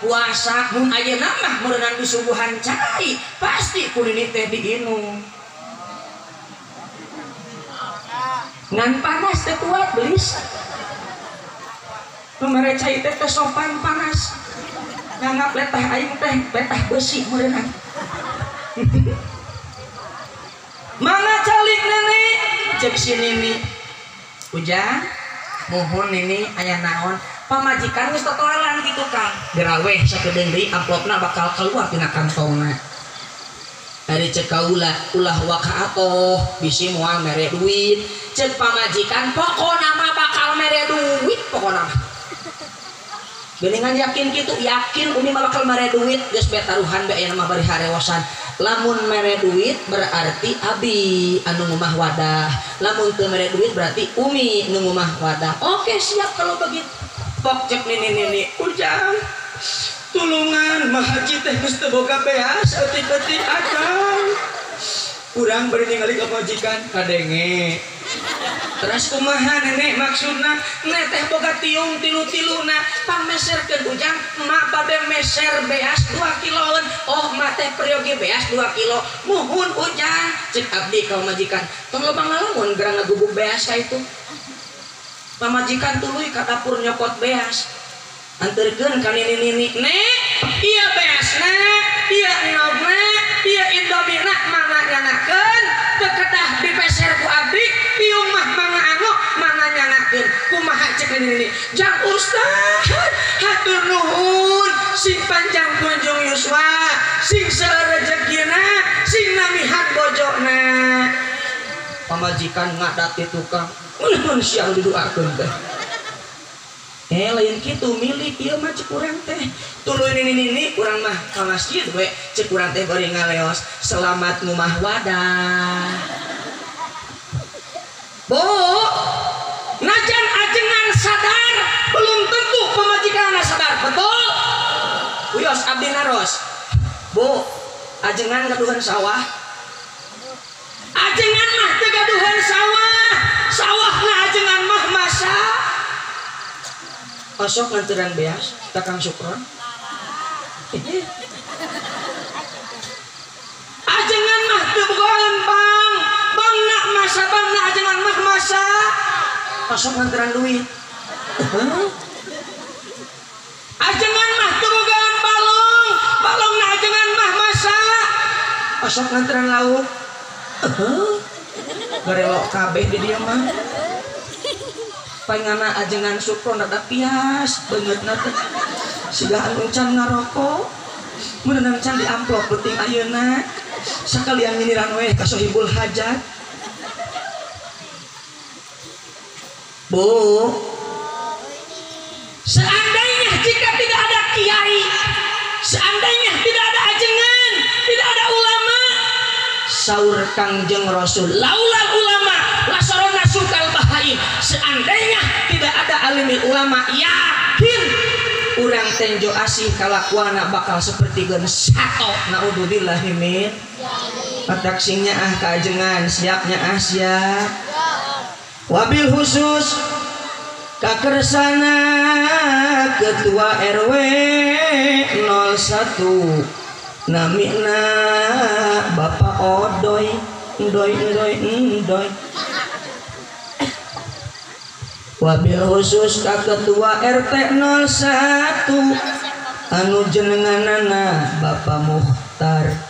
Puasa mun ayeuna mah meureunang disuguhan cai pasti ku nini teh diinum. Ngan panas teh kuat belis. Nu mere cai teh sopan panas. Nganggap letah aing teh letah besi meureunang. Mana calik nenek? Cek si nini. Ujang, muhun nini aya naon? Pamajikan geus totoalan kitu Kang. Geraweh sakedeung deui amplopna bakal keluar tina kantongna. Dari cek kaula ulah waka atoh bisi moal mere duit. Cek pamajikan pokona mah bakal mere duit pokona mah. Geningan yakin kitu, yakin umi mah bakal mere duit geus be taruhan be aya mah bari harewosan. Lamun mere duit berarti abi anu ngumah wadah. Lamun teu mere duit berarti umi nu ngumah wadah. Oke siap kalau begitu. Pok cek nini-nini, ujang tulungan mah haji teh geus teu boga beas eutik-eutik akang. Urang bari ningali ka pamajikan kadenge. Terus kumaha nenek maksudna? Nenek teh boga tiung tilu-tiluna pangmeserkeun ujang emak bade meser beas 2 kiloan. Oh emak teh peryogi beas 2 kilo. Muhun ujang cek abdi ka pamajikan. Tong loba ngalamun gerang ngagubug beas ka itu. Pamajikan tuluy ka dapur nyokot beas. Anterkeun ka nini-nini, "Nek, ieu beasna, ieu endogna, ieu indomina mangga nyanakeun, teu kedah dipeser ku abdi, tiung mah mangga anu, mangga nyanakeun." Kumaha cek nini-nini? "Jang ustaz, hatur nuhun, sing panjang kunjung yuswa, sing seueur rejekina, sing namihan bojona." Pamajikan ngadati tukang, mun sia didoakeun teh. Lain kitu milik ieu mah cek urang teh. Tuluy nini-nini urang mah ka masjid we cek urang teh bari ngaleos selamat ngumah wadah. Bu, najan ajengan sadar belum tentu pamajikanna sadar, betul? Wios abdi naros. Bu, ajengan gaduhan sawah. Ajengan mah teu gaduhan sawah. Sawahna ajengan mah masa osok nganteran beas ka Kang Sukron. Ajengan mah teu bogaan bang. Bangna masa bangna ajengan mah masa osok nganteran duit. Ajengan mah teu bogaan balong. Balongna ajengan mah masa osok nganteran lauk. Garelok kabeh di dieu mah. Pangana ajengan Sukron rada pias beungeutna teh. Siga anu can ngarokok, meunang can di amplop penting ayeuna. Sakalian nyindiran we ka sohibul hajat. Bu, seandainya jika tidak ada kiai, seandainya tidak ada ajengan, tidak ada ulama, saur Kangjeng Rasul, laulal ulama lasarona sukal bahaim. Seandainya tidak ada alimi ulama, yakin urang tenjo asih kalakuana bakal seperti geun sato. Naudzubillahi min. Pataksingnya ah kaajengan, siapnya ah siap. Wabil khusus kakersana ketua RW 01 namina Bapak Odoy Endoy endoy endoy. Wabil khusus ka ketua RT 01 anu jenenganana Bapak Mukhtar.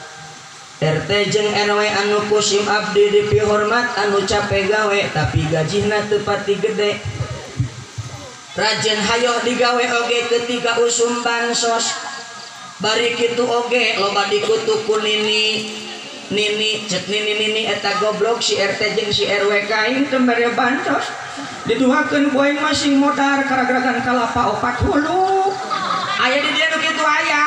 RT jeung RW anu kusim abdi dipihormat anu capek gawe tapi gajihna teu pati gede. Rajin hayoh digawe oge ketika usum bansos. Bari kitu oge loba dikutuk ku nini. Nini cek nini nini eta goblok si RT jeung si RW kain teu mere bansos. Diduhakeun ku aing masing modar karagaragan kalapa opat hulu. Aya di dieu nu kitu aya.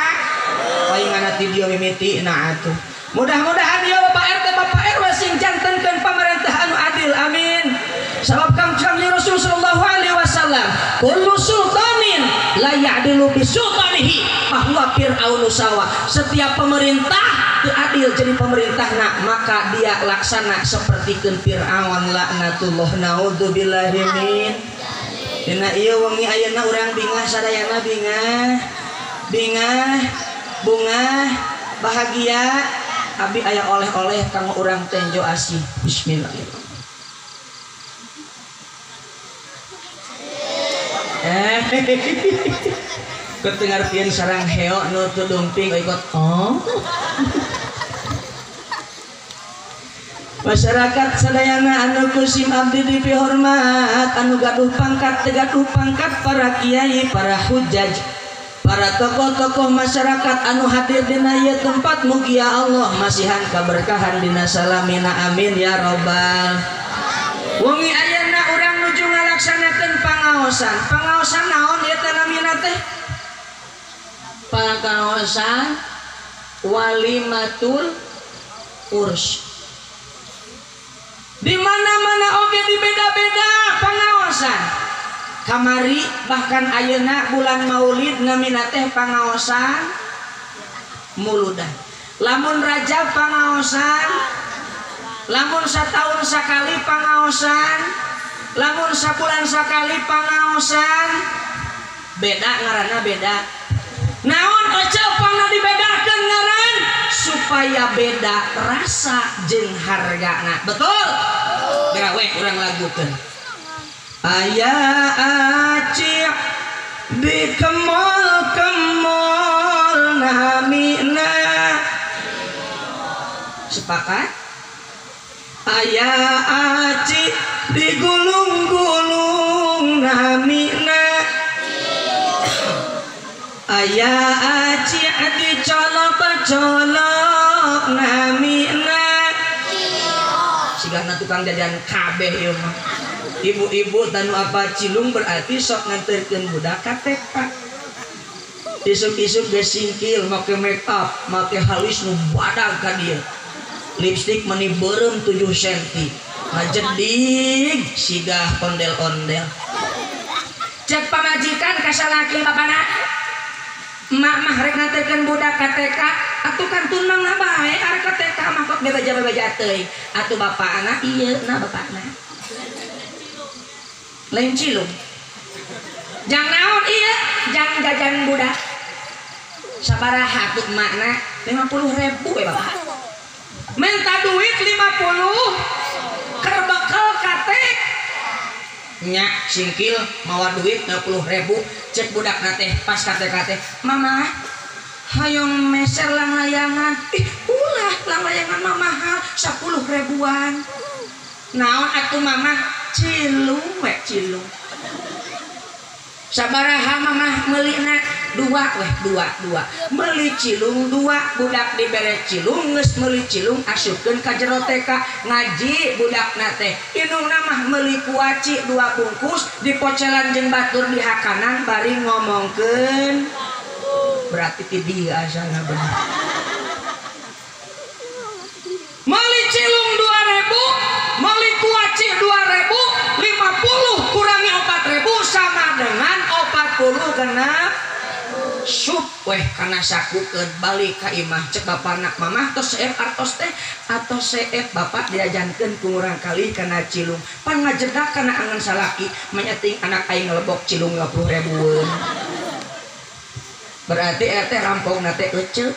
Paingan ti dieu mimiti na atuh. Mudah-mudahan ya Bapak RT Bapak RW sing jantenkeun pamarentah anu adil, amin. Sabab Kangjeng Rasul sallallahu alaihi wasallam, kullu sultanin la ya'dilu bi sultanihi fahuwa fir'aunu sawa. Setiap pemerintah teu adil jadi pemerintahna, maka dia laksana sapertikeun Fir'aun laknatullah, naudzubillahi min. Dina ieu wengi ayeuna urang bingah sadayana bingah. Bingah, bungah, bahagia. Abi aya oleh-oleh kanggo urang Tenjo Asih. Bismillahirrahmanirrahim. Ketengartian sarang heo nu teu dumping ikut oh. Masyarakat sadayana anu kusim abdi dipihormat, anu gaduh pangkat teu gaduh pangkat, para kiai, para hujaj, para tokoh-tokoh masyarakat anu hadir dina ieu tempat, mugia Allah masihan kaberkahan dina salamina, amin ya robbal. Wengi ayeuna urang nuju ngalaksanakeun pangaosan. Pangaosan naon ieu teh namina teh? Pangaosan walimatul urs. Di mana-mana oge dibeda-beda pangaosan. Kamari bahkan ayeuna bulan Maulid namina teh pangaosan muludan. Lamun Rajab pangaosan, lamun satahun sakali pangaosan, lamun sabulan sakali pangaosan, beda ngaranna beda. Naon ece pangna dibedakeun ngaran supaya beda rasa jeung hargana. Betul? Geura we urang lagukeun. Aya aci di kemol-kemol namina. Sepakat? Aya aci di gulung-gulung namina. Aya aci di colok-colok namina. Sigana tukang jajan kabeh ieu mah. Ibu-ibu tanu apa cilung berarti sok nganterkeun budak ka TK. Isuk-isuk geus singkil make make up, make halus nu badag ka dieu. Lipstik meni beureum 7 cm. Ngajedig siga ondel-ondel. Cek pamajikan ka salaki bapana. Emak mah rek nganterkeun budak ka TK, atuh kan tunang na bae arek ka TK mah kok bebeja-bebeja teuing. Atuh bapana ieu na bapana. Lain cilung. Jang naon ieu? Jang jajan budak. Sabaraha tuh emakna? 50.000 we bapak. Minta duit 50 keur bekal ka TK. Nya singkil mawa duit 50.000 cek budakna teh pas ka TK teh, "Mama, hayong meser langlayangan." Ih, ulah langlayangan mah mahal 10 ribuan. Naon atuh mama? Cilung we cilung. Sabaraha mamah meulina? Dua weh, dua. Meuli cilung dua, budak dibere cilung geus meuli cilung asupkeun ka jero TK ngaji budakna teh. Indungna mah meuli kuaci 2 bungkus dipocelan jeung batur di hakanan bari ngomongkeun. Berarti ti dieu asalna bener. Meuli cilung 2.000, meuli kuaci 2.000, 50 kurangi 4.000 sama dengan 40 genap sup weh kana sakukeun balik ka imah. Cek bapana, mamah tos seep artos teh atos seep bapak diajankeun ku urang kali kana cilung. Pan ngajedak kana angan salaki menyeting anak aing ngelebok cilung 50 ribuan. Berarti eta rampongna teh ece.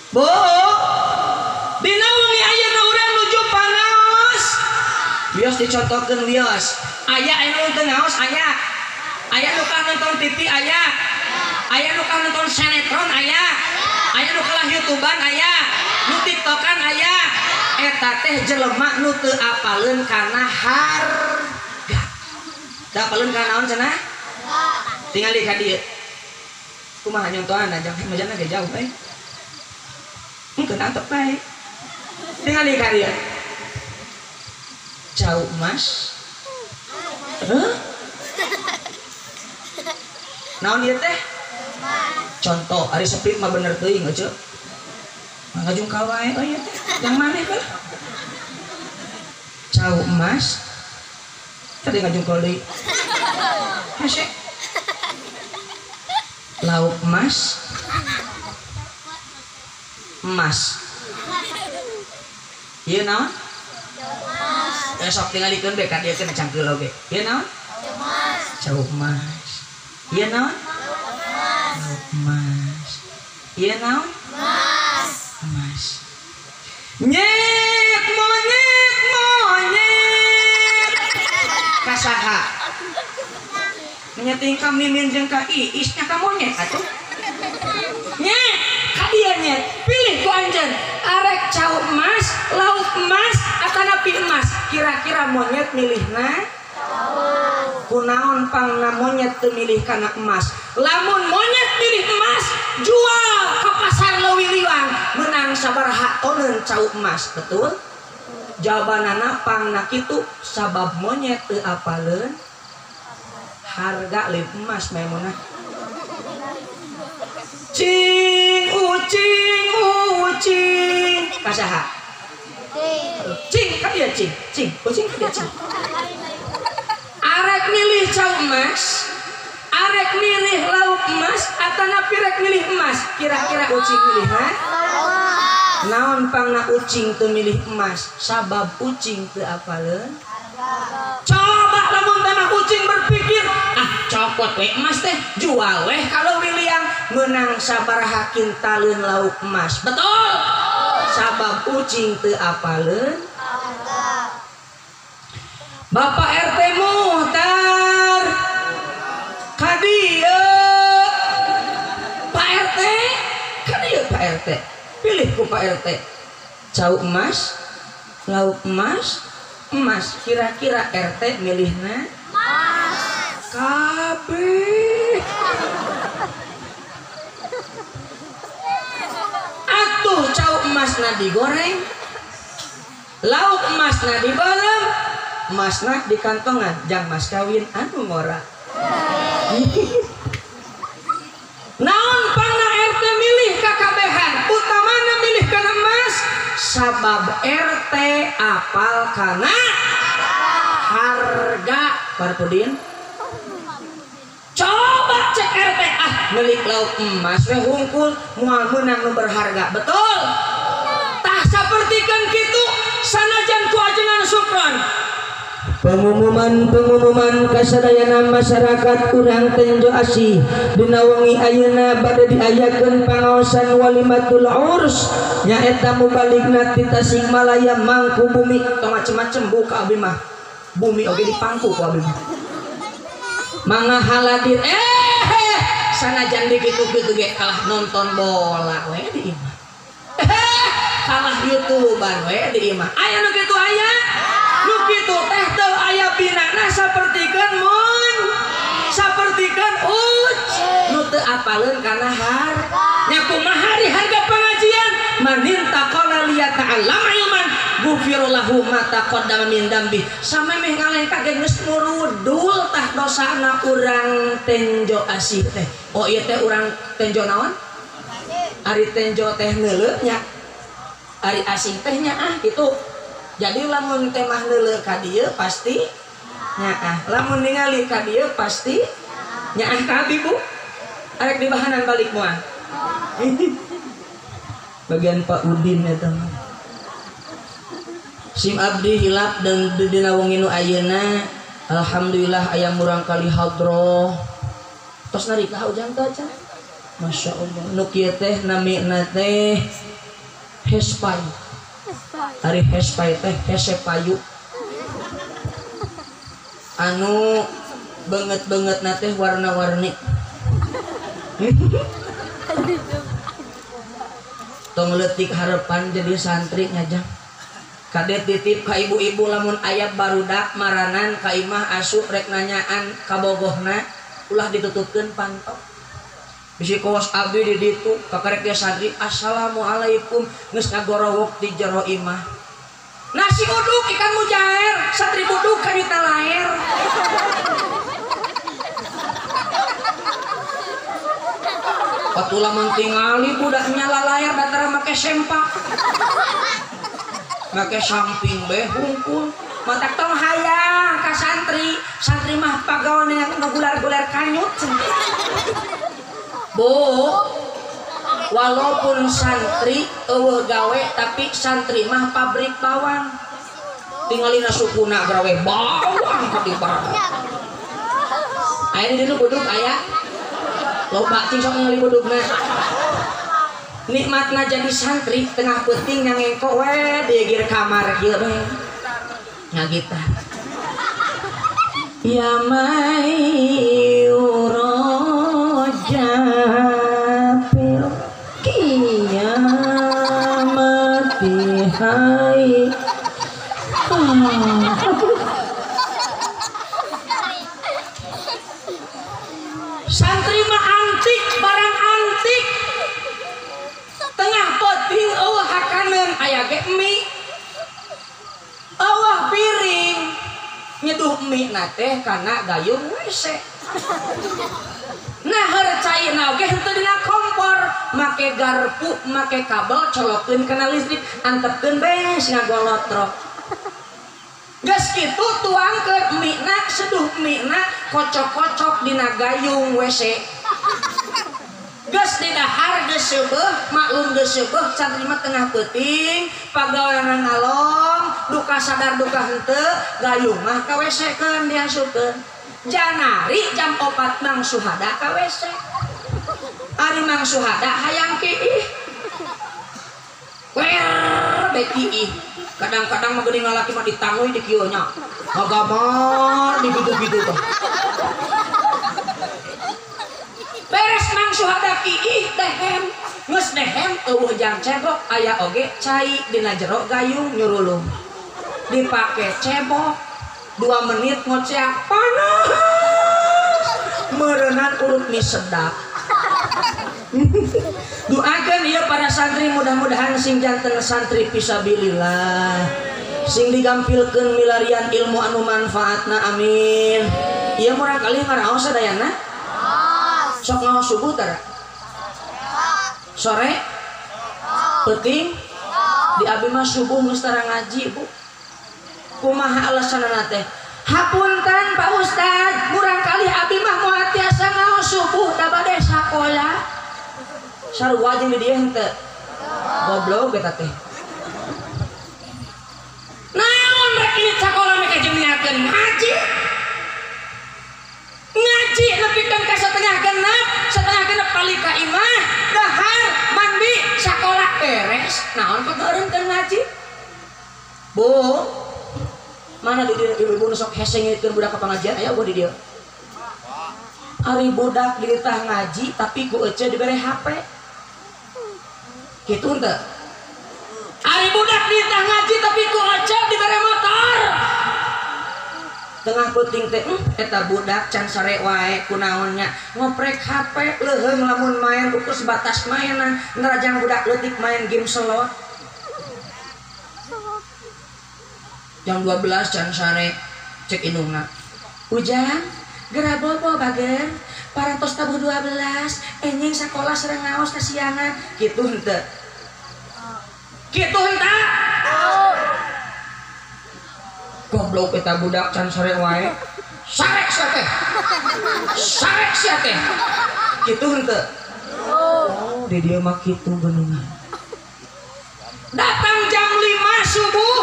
Bu, dina wengi ayeuna urang nuju pangaos. Wios dicontohkeun wios. Aya anu teu ngaos aya. Aya nu ka nonton TV aya. Aya nu ka nonton sinetron aya. Aya nu kalah YouTubean aya. Nu TikTokan aya. Eta teh jelema nu teu apaleun kana harga. Teu apaleun kana naon cenah? Tingali ka dieu. Kumaha nyontohan jang majana ge jauh euy. Mungkin antep bae. Tingali ka dieu. Cau emas. Heuh? Naon ieu teh? Contoh, ari sepit mah bener teuing euy. Ngajungkal wae euy ieu teh. Yang maneh bae? Cau emas. Tadi ngajungkal deui. Hese. Lauk emas. Emas. Ieu naon? Sok tingalikeun be ka dieu teh cangkeul oge. Ieu naon? Cau emas. Ieu naon? Emas. Ieu naon? Emas. Emas. Nyet monyet monyet. Kasaha? Menyeting ka Mimin jeung ka Iis nya ka monyet atuh. Nyet, ka dieu nyet. Pilih ku anjeun. Arek cau emas, lauk emas, atanapi emas. Kira-kira monyet milihna? Kunaon pangna monyet teu milih kana emas. Lamun monyet milih emas, jual ke pasar leuwih liwang, menang sabaraha toneun cau emas, betul? Jawabanana pangna kitu sabab monyet teu apaleun harga lain emas Maimunah. Cing ucing ucing kasaha? Cing ka dieu cing, cing ucing ka dieu cing. Arek milih cau emas, arek milih lauk emas, atanapi rek milih emas. Kira-kira ucing milih ha? Naon pangna ucing teu milih emas? Sabab ucing teu apaleun. Coba lamun teh mah ucing berpikir, ah copot we emas teh, jual weh kalau William menang sabaraha kintaleun lauk emas. Betul? Sabab ucing teu apaleun. Bapak RT Muhtar ka dieu. Pak RT ka dieu Pak RT. Pilih ku Pak RT. Cau emas, lauk emas, emas. Kira-kira RT milihna? Emas. Kabeh. Atuh cau emasna digoreng, lauk emasna dibareng, emasna di kantongan, jang mas kawin anu ngora. Naon pangna RT milih kakabehan, utamana milih kana emas, sabab RT apal kana harga. Parpudin coba cek RT, ah milik lauk emas we hungkul moal meunang nu berharga, betul? Tah sapertikeun kitu sanajan ku ajengan sukron. Pengumuman-pengumuman kasadayana masyarakat urang Tenjo Asih dina wengi ayeuna bade diayakeun pangaosan walimatul urs nyaeta mubaligna ti Tasikmalaya Mangkubumi. Tong macem-macem buka abi mah, bumi oge dipangku ku abi mah. Mangga haladir sanajan dikitu-kitu ge kalah nonton bola we di imah, kalah YouTubean we di imah. Aya nu kitu aya? Nu kitu teh teu aya binana sapertikeun mun, sapertikeun uc nu teu apaleun kana harga. Nya kumaha ari harga pengajian? Manin taqala liyata'allama ilman ghufirallahu ma taqaddama min dzambi. Samemeh ngalengkah ge geus murudul tah dosana urang Tenjo Asih teh. Oh ieu teh urang Tenjo naon? Ari Tenjo teh neuleuh nya, ari asih teh nya ah kitu. Jadi lamun teh mah neuleuh ka dieu pasti nyaah, lamun ningali ka dieu pasti nyaah ka abi bu. Arek dibahanan balik moal. Bagian Pak Udin eta mah. Sim abdi hilap dan dina wengi nu ayeuna alhamdulillah aya murang kali hadroh. Tos narika ujang teh acan. Masya Allah. Nu kieu teh namina teh hespai. Ari hespai teh hese payu. Anu banget-banget teh warna-warni. Tong leutik harapan jadi santri ngajang. Kade titip ka ibu-ibu lamun aya barudak maranan ka imah asup rek nanyaan kabogohna ulah ditutupkeun panto. Bisi kawas abdi di ditu kakarek ge santri assalamualaikum geus ngagorowok di jero imah. Nasi uduk ikan mujair, santri buduk kanyuta laer. Patula mentingali budaknya lalayar datara make sempak. Make samping beh hungkul. Matak tong hayang ka santri, santri mah pagawean yang ngegular-gular kanyut. Bu, walaupun santri eueuh gawe tapi santri mah pabrik bawang. Tingalina sukuna gawe bawang ka di barang. Aya di dieu buduk aya. Loba cing sok ningali budugna. Nikmatna jadi santri tengah peuting nyangengko we di kamar kieu we. Ngagitar. Ya mai uraja fil qiyamati hai. Santri mah antik, barang antik. Tengah peuting eueuh hakaneun aya ge mie. Eueuh piring. Nyeduh mie na teh kana gayung WC. Nah cai na oge henteu dina kompor, make garpu, make kabel colokeun kana listrik, antepkeun bes ngagolotrok. Geus kitu tuangkeun mie na, seduh mie na, kocok-kocok dina gayung WC. Geus didahar geus seubeuh, maklum geus seubeuh santri mah tengah peuting, pagawean ngalong, duka sadar duka henteu, gayung mah ka WC keun diasupkeun. Janari jam 4 Mang Suhada ka WC. Ari Mang Suhada hayang kiih. Wer be kiih. Kadang-kadang mah geuning lalaki mah ditangui di kieu nya. Ngagamar di gitu-gitu teh. Beres Mang Suhada kiih dehem. Geus dehem eueuh jang cebok aya oge cai dina jero gayung nyurulung. Dipake cebok 2 menit ngoceak panas. Meureunan urut mie sedap. Doakeun ieu para santri mudah-mudahan sing janten santri fisabilillah. Sing digampilkeun milarian ilmu anu manfaatna, amin. Ieu murang kali ngaraos sadayana? Sok ngaos subuh tara? Sore? Peuting? Di abi mah subuh geus tara ngaji, Bu. Kumaha alasanna teh? Hapunten Pak Ustad, murang kali abi mah moal tiasa ngaos subuh da bade sakola. Sarua jeung di dieu henteu. Goblok eta teh. Naon rek ieu sakola meh jeung niatkeun ngaji? Ngaji nepikeun ka setengah genep balik ka imah, dahar, mandi, sakola beres. Naon pageureunkeun ngaji? Bu, mana di dieu ibu-ibu nu sok hese ngeukeun budak ka pangajian aya eueuh di dieu. Ari budak dititah ngaji tapi ku ece dibere HP. Kitu henteu? Ari budak dititah ngaji tapi ku ece dibere motor. Tengah peuting teh eta budak can sare wae kunaon nya ngoprek HP leuheung lamun main ukur sebatas mainan nerajang budak leutik main game slot. Jam 12 can sare cek indungna. Ujang geura bobo bager parantos tabuh 12 enjing sakola sareng ngaos kasiangan kitu henteu. Kitu henteu? Goblok eta budak can sare wae. Sarek sia teh. Sarek sia teh. Kitu henteu? Oh, di dieu mah kitu geuningan. Datang jam 5 subuh.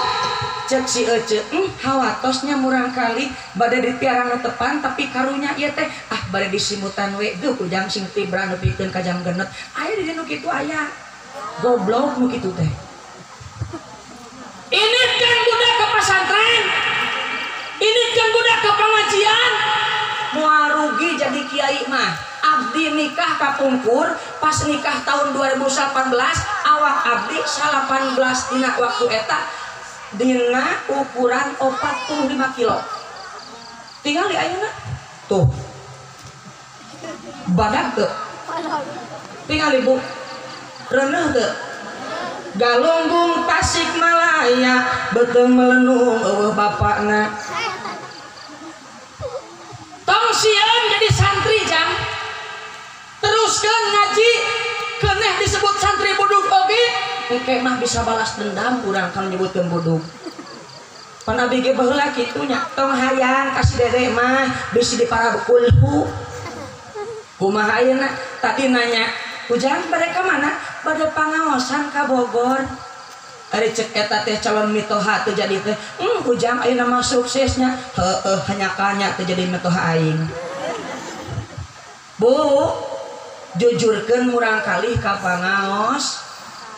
Cek si ece, hawatosnya murang kali bade dipiarang nu tepan tapi karunya ieu teh ah bade disimutan we geuh ujang sing tibra nepikeun ka jam 6. Aya di dieu nu kitu aya. Goblok nu kitu teh. Ini kan budak ke pesantren. Ini kan budak ke pengajian. Moal rugi jadi kiai mah. Abdi nikah kapungkur pas nikah tahun 2018 awak abdi 18 dina waktu eta dina ukuran 45 kilo. Tinggal di ayeuna tuh. Badak teu. Tinggal ibu. Reuneuh teu. Galunggung Tasikmalaya beuteung melenung eueuh bapakna. Tong sieun jadi santri jang. Teruskeun ngaji keneh disebut santri budug oge. Engke mah bisa balas dendam urang kan nyebutkeun budug. Pan abi ge baheula kitu nya tong hayang ka si dede mah bisi diparabekulhu. Kumaha ayeuna tadi nanya, "Ujang bade ka mana?" Bade pangaosan ka Bogor. Ari cek eta teh calon mitoha teu jadi teh. Ujang ayeuna mah suksesnya. Heueuh hanyakalnya teu jadi mitoha aing. Bu, Jujurkeun murang kalih ka pangaos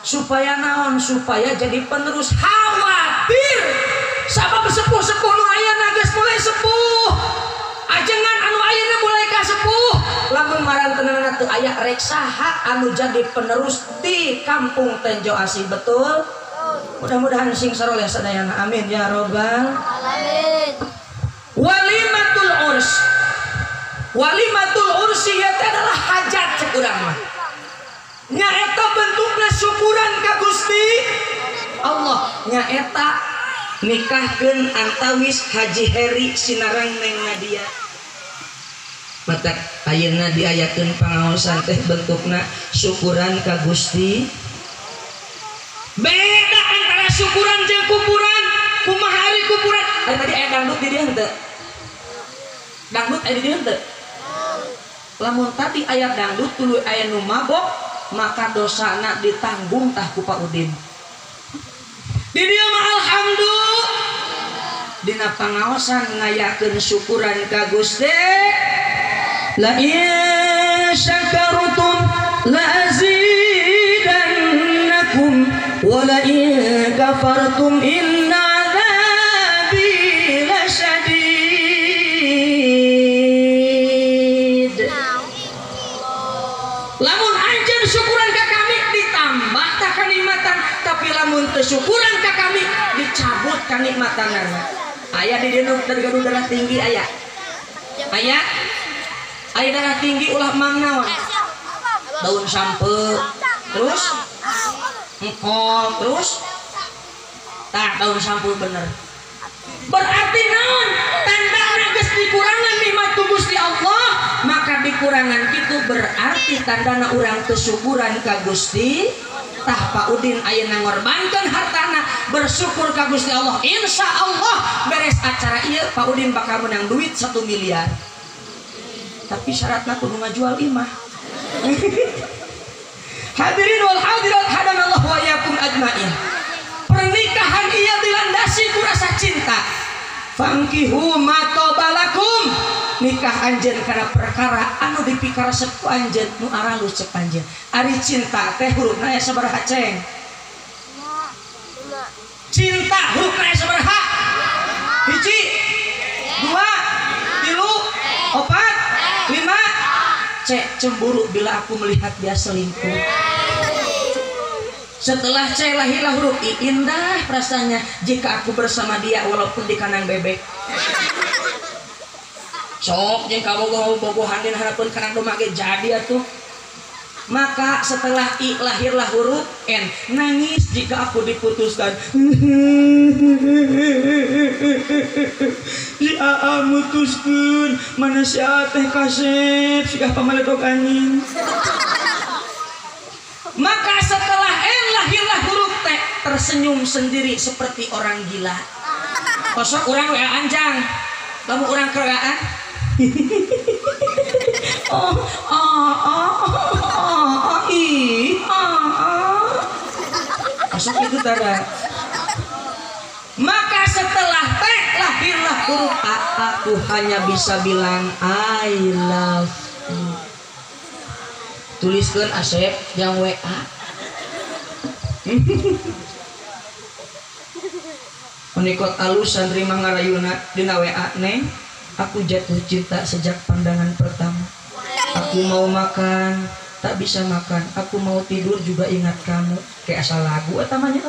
supaya naon, supaya jadi penerus. Khawatir sabab sepuh-sepuh nu ayeuna geus mulai sepuh, ajengan anu ayeuna mulai ka sepuh, lamun marantenana teu aya rek saha anu jadi penerus di kampung Tenjo Asih. Betul? Mudah-mudahan sing saroleh sadayana, amin ya robbal alamin. Walimatul urs, walimatul ursi eta adalah hajat cek urang mah. Nyaeta bentukna syukuran ka Gusti Allah. Nyaeta nikahkeun antawis Haji Heri Sinarang Neng Nadia. Matak ayeuna diayakeun pangaosan teh bentukna syukuran ka Gusti. Beda antara syukuran jeung kupuran. Kumaha ari kupuran? Ari tadi aya dangdut di dieu henteu? Dangdut aya di dieu henteu? Lamun tadi aya dangdut tuluy aya nu mabok, maka dosana ditanggung tah ku Pak Udin. Di dieu mah alhamdulillah dina pangaosan ngayakeun syukuran ka Gusti. La in syakartum la azidannakum wa la in kafartum inna adzabi lasyadid. Lamun anjeun syukuran ka kami ditambah tah kanikmatan, tapi lamun teu syukuran ka kami dicabut kanikmatanana. Aya di dieu nu gaduh darah tinggi aya. Aya aya darah tinggi ulah mang naon? Daun sampe, terus engkol, terus tah daun sampe bener. Berarti naon? Tandana geus dikurangan nikmat ku Gusti Allah, maka dikurangan kitu berarti tandana urang teu syukuran ka Gusti. Tah Pak Udin ayeuna ngorbankeun hartana bersyukur ka Gusti Allah. Insya Allah beres acara ieu Pak Udin bakal menang duit 1 miliar. Tapi syaratna kudu ngajual imah. Hadirin wal hadirat hadanallahu wa iyyakum ajmain. Pernikahan ieu dilandasi ku rasa cinta. Fankihu ma tobalakum. Nikah anjeun kana perkara anu dipikaresep ku anjeun nu aralus cek anjeun. Ari cinta teh hurufna aya sabaraha ceng? Cinta hurufna aya sabaraha? 1, 2, 3, 4, 5. C cemburu bila aku melihat dia selingkuh. Setelah C lahirlah huruf I, indah rasanya jika aku bersama dia walaupun di kandang bebek. Sok jeung kabogoh-bogohan dina harapeun kana domba ge jadi atuh. Maka setelah I lahirlah huruf N, nangis jika aku diputuskan. Si aa mutuskeun, mana si aa teh kasep sigah pamaledog anjing. Maka setelah N lahirlah huruf T, tersenyum sendiri seperti orang gila. Kosok urang WA anjang, lamun urang keraan. Oh, oh, oh, oh, i, oh, oh. Masuk itu tanda. Maka setelah T lahirlah huruf A, aku hanya bisa bilang I love you. Tuliskan Asep yang WA. Menikot alus santri mangarayuna dina WA, Neng, aku jatuh cinta sejak pandangan pertama. Aku mau makan, tak bisa makan. Aku mau tidur juga ingat kamu. Kayak asal lagu eta mah nya.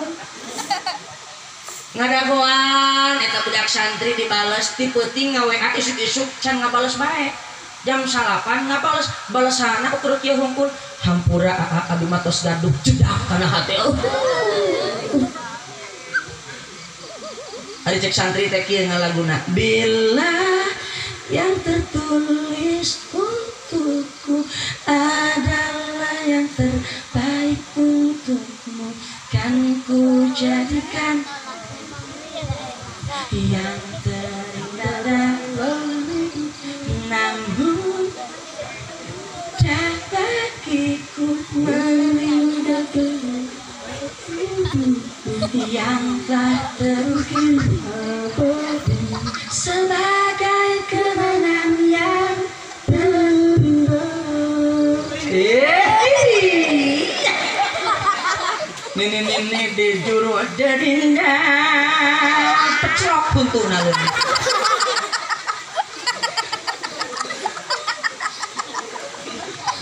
Ngadagoan eta budak santri dibales ti peuting nga-WA isuk-isuk can ngabales bae. Jam 9 ngabales, balesana ukur kieu hungkul. Hampura aa abdi mah tos gaduh jedak kana hate. Ari cek santri teh kieu ngalaguna. Bila yang tertulis untukku adalah yang terbaik untukmu, kan ku jadikan yang terindah, namun tak bagiku meninggalkan yang telah terukir sebagai kenangan yang terindah. Nini nini di juru jadinya pecrok huntuna leungit.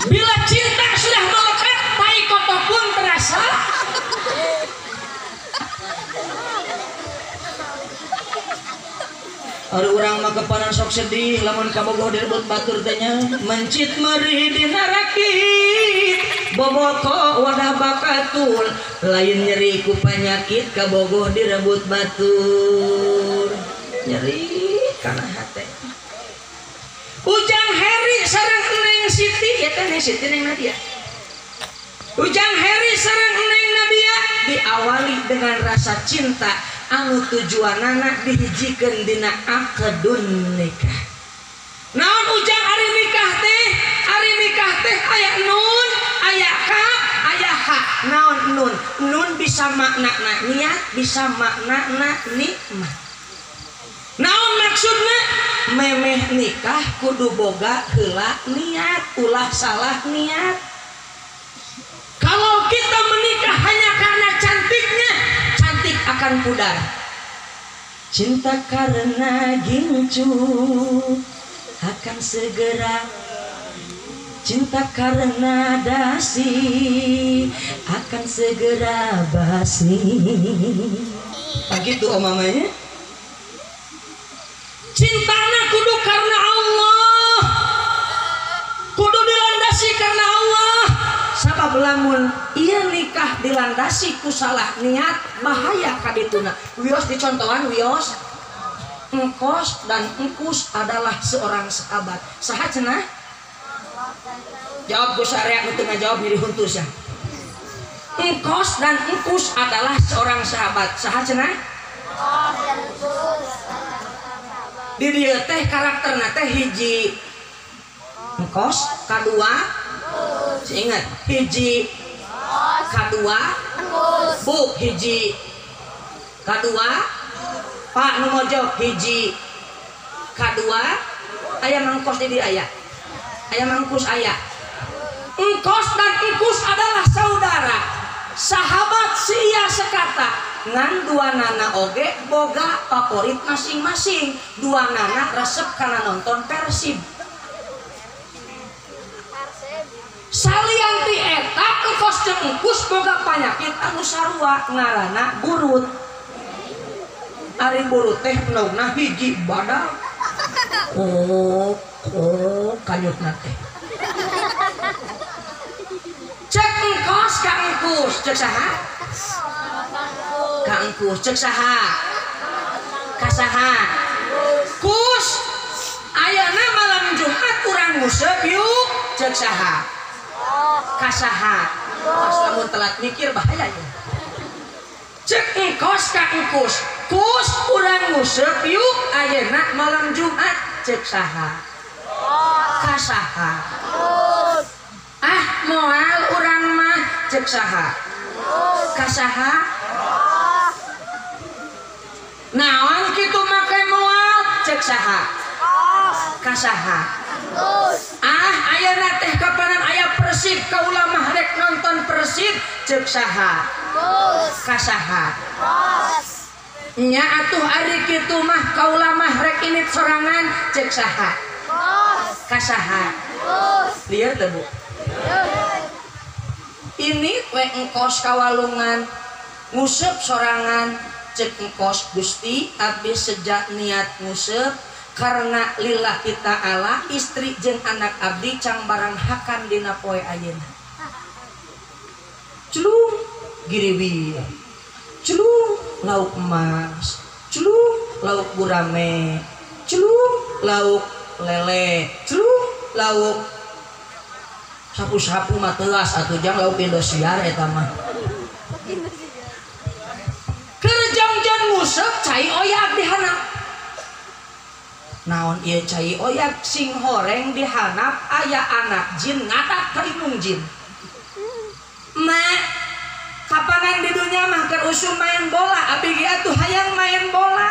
Bila cinta sudah melekat, tai kotor pun terasa. Ari urang mah kepanan sok sedih lamun kabogoh direbut batur teh nya mencit meurih dina rakit boboko wadah bakatul lain nyeri ku panyakit kabogoh direbut batur nyeri kana hate. Ujang Heri sareng Neng Siti ya teh Neng Siti Neng Nadia. Ujang Heri sareng Neng Nadia diawali dengan rasa cinta anu tujuanana dihijikeun dina akadun nikah. Naon ujang ari nikah teh? Ari nikah teh aya nun, aya ka, aya ha. Naon nun? Nun bisa maknana niat, bisa maknana nikmat. Naon maksudna? Memeh nikah kudu boga heula niat, ulah salah niat. Kalau kita menikah hanya karena cantiknya, cantik akan pudar. Cinta karena gincu akan segera, cinta karena dasi akan segera basi. Begitu om mamanya. Cintana kudu karena Allah, kudu dilandasi karena Allah. Sabab lamun ieu nikah dilandasi ku salah niat bahaya kadituna. Wios dicontohan wios. Engkos dan engkus adalah seorang sahabat. Saha cenah? Jawab ku sarea nu teu ngajawab nyeri huntu sia. Engkos dan engkus adalah seorang sahabat. Saha cenah? Di dieu teh karakterna teh hiji engkos, kadua ingat hiji kadua bu hiji kadua pak nu mojok hiji kadua aya mangkos di dieu aya aya mangkus aya. Engkos dan engkus adalah saudara sahabat sia sekata ngan dua nana oge boga favorit masing-masing. Dua nana resep karena nonton Persib. Salianti eta engkos jeung engkus boga panyakit anu sarua ngaranna burut. Ari burut teh endogna hiji badak. Oh, oh kanyutna teh. Cek engkos ka engkus, cek saha? Ka engkus, cek saha? Ka saha? Kus. Ayeuna malam Jumat urang nguseup yuk, cek saha? Kasaha. Pas lamun telat mikir bahaya ya. Cek engkos ka engkus. Kus urang nguseup yuk ayeuna malam Jumat, cek saha? Kasaha. Ah moal urang mah, cek saha? Kasaha. Naon kitu make moal, cek saha? Kasaha. Ah ayeuna teh kapanan aya Persib kaula mah rek nonton Persib, cek saha? Kasaha. Nya atuh ari kitu mah kaula mah rek init sorangan, cek saha? Kasaha. Lieur teh Bu. Ini we engkos kawalungan nguseup sorangan, cek engkos Gusti abdi sejak niat nguseup karena lillahi ta'ala istri jeung anak abdi cang barang hakan dina poe ayeuna. Celung giriwi, celung lauk emas, celung lauk gurame, celung lauk lele, celung lauk sapu-sapu mah teuas atuh jang lauk Indosiar eta mah. Keur jang-jang nguseup cai oyak dihanap. Naon ieu cai oyak sing horeng dihanap aya anak jin ngatak ka indung jin. Mak kapanan di dunya mah keur usum main bola, abdi ge atuh hayang main bola.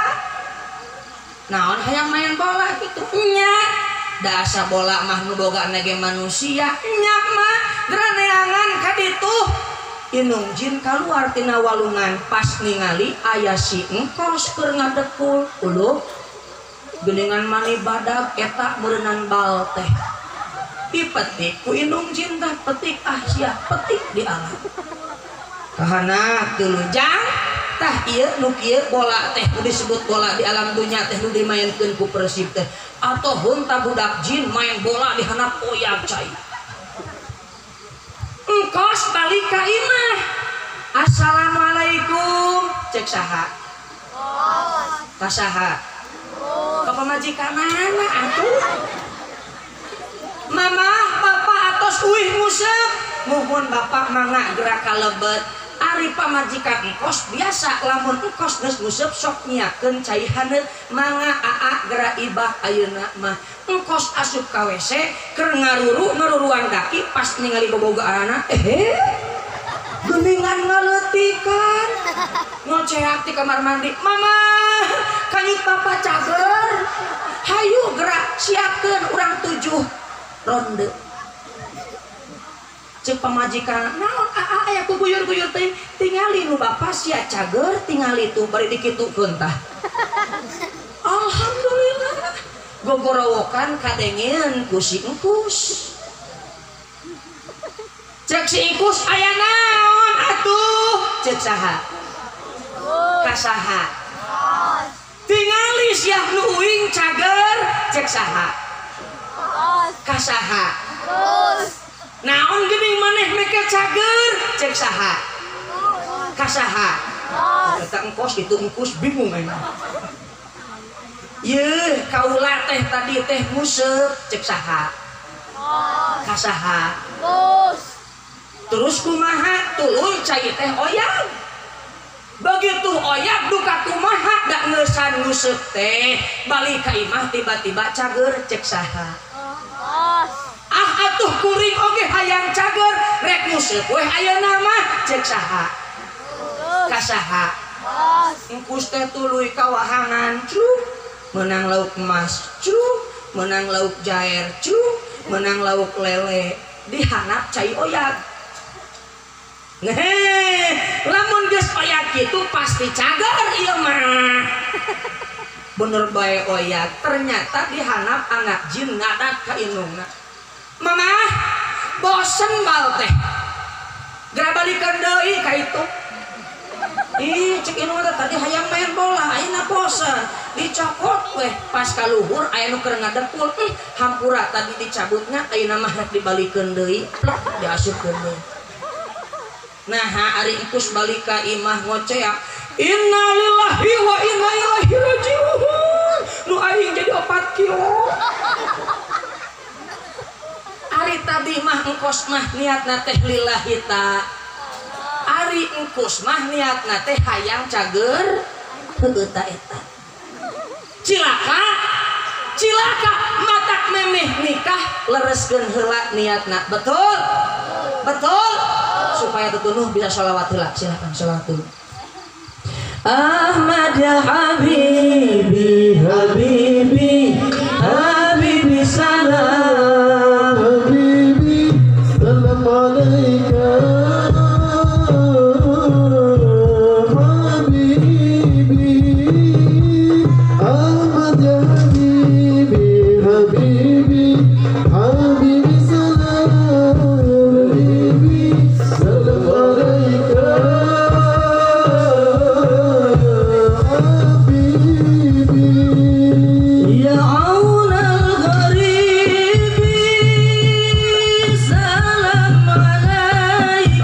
Naon hayang main bola kitu nya. Da asa bola mah nu boga ge manusia nya mah graneangan ka ditu. Inung jin kaluar tina walungan pas ningali aya si engkos keur ngadekul uluh geuningan mani badag eta meureunnan bal teh dipetik ku indung jin teh petik ah sia petik di alam kahana tuluy jang tah ieu nu kieu bola teh nu disebut bola di alam dunya teh nu dimaenkeun ku Persib teh atau hunta budak jin main bola di handap oyag cai. Engkos balik ka imah. Assalamualaikum. Cek saha? Ka saha? Ka pamajikanana atuh. Mamah bapak atos uih nguseup. Muhun bapak mangga gerak ka lebet. Ari pamajikan engkos biasa lamun engkos geus nguseup sok nyiakeun cai haneut mangga aa gerak ibah ayeuna mah. Engkos asup ka WC keur ngaruru ngaruruan daki pas ningali bobogaanana geuningan ngaleutikan ngoceak di kamar mandi mama kanyut bapak cager hayu gerak siapkeun urang 7 ronde. Cek pamajikan naon aa aya kuguyur-guyur teh tingali nu bapak sia cager tingali tuh bari dikitukeun tah. Alhamdulillah gogorowokan kadengeun ku si engkus. Cek si engkus aya naon atuh? Cek saha? Ka saha? Tingali sia nu uing cager cek saha? Ka saha? Naon geuning maneh meke cager cek saha? Ka saha? Eta engkos itu engkus bingung aing. Yeuh kaula teh tadi teh nguseup cek saha? Ka saha? Terus kumaha tuluy cai teh oyag. Begitu oyag duka kumaha da ngeusan nguseup teh balik ka imah tiba-tiba cager cek saha? Ah atuh kuring oge hayang cager rek nguseup weh ayeuna mah cek saha? Ka saha? Engkus teh tuluy kawahangan cluh menang lauk emas cluh menang lauk jair cluh menang lauk lele dihanap cai oyag. Neh lamun geus oyag kitu pasti cager ieu mah. Bener bae oyag ternyata dihanap anak jin ngadat ka indungna. Mama bosen bal teh geura balikeun deui ka itu. Ih cek indung teh tadi hayang main bola ayeuna bosen dicokot weh pas kaluhur aya nu keur ngadepul hampura tadi dicabutna ayeuna mah rek dibalikeun deui plek diasupkeun deui. Nah ari engkus balik ka imah ngoceak innalillahi wa inna ilaihi rajiun nu aing jadi 4 kilo. Ari tadi mah engkos mah niatna teh lillahi ta. Ari engkus mah niatna teh hayang cager heueuh ta eta. Cilaka cilaka matak memeh nikah lereskeun heula niatna. Betul? Betul? Supaya tetunuh bisa sholawat heula. Silakan sholawat dulu. Ahmad ya habibi habibi habibi salam habibi salam alaika habibi Ahmad ya habibi habibi habibi salam habibi salam alaika ya aunal gharibi salam alaika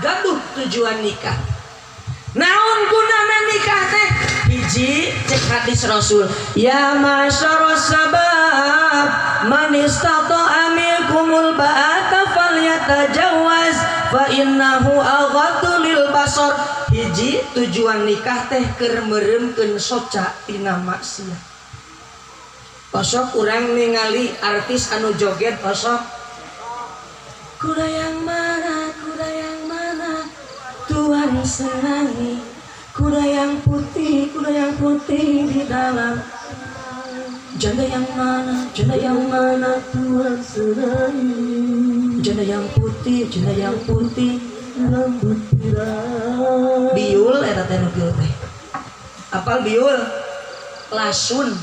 gaduh tujuan nikah. Naon gunana nikah teh? Hiji cek hadis Rasul, ya ma'syaras sabab man istata'a minkumul ba'ata falyatajawaz fa innahu aghaddu lil basar. Hiji tujuan nikah teh keur meureumkeun soca tina maksiat. Osok urang ningali artis anu joget osok kuda yang mana Tuhan senangi, kuda yang putih di dalam janda yang mana Tuhan senangi, janda yang putih rambut pirang. Biul eta teh nu biul teh. Apal biul? Lasun.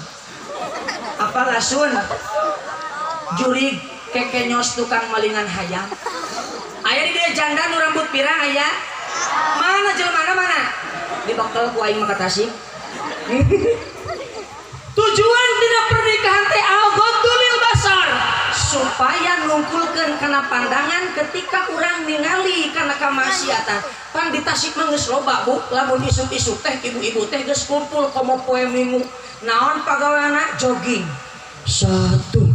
Apa lasun? Jurig kekenyos tukang malingan hayam. Aya di dieu janda nu rambut pirang aya. Mana jelema mana? Dibekel ku aing mah ka Tasik. Tujuan dina pernikahan teh al-ghaddu lil basar, supaya nungkulkeun kana pandangan ketika urang ningali kana kamaksiatan. Pan di Tasik mah geus loba Bu, lamun isuk-isuk teh ibu-ibu teh geus kumpul komo poe Minggu. Naon pagaweana? Jogging. 1 2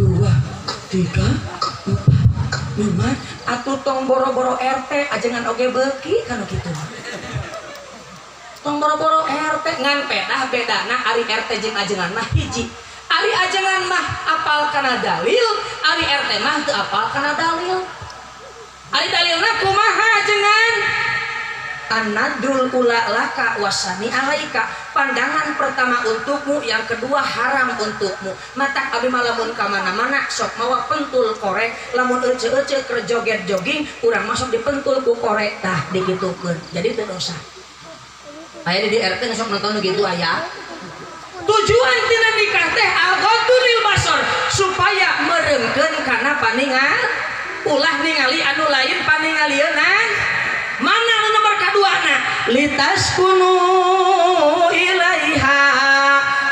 3 4 5. Atuh tong boro-boro RT ajengan oge beuki kana kitu. Tong boro-boro RT ngan pedah bedana ari RT jeung ajengan mah hiji. Ari ajengan mah apal kana dalil, ari RT mah teu apal kana dalil. Ari dalilna kumaha ajengan? An-nadrul ula laka wasani alaika, pandangan pertama untukmu, yang kedua haram untukmu. Matak abi malamun ka mana-mana sok mawa pentul korek, lamun ece-ece keur joget jogging urang masuk dipentul ku korek tah dikitukeun. Jadi teu dosa. Aya di RT sok nonton nu kitu aya. Tujuan tina nikah teh al-ghaddu lil basar, supaya mereungkeun kana paningal, ulah ningali anu lain paningalieunna. Mana anu nomor kaduana? Litaskunu ilaiha,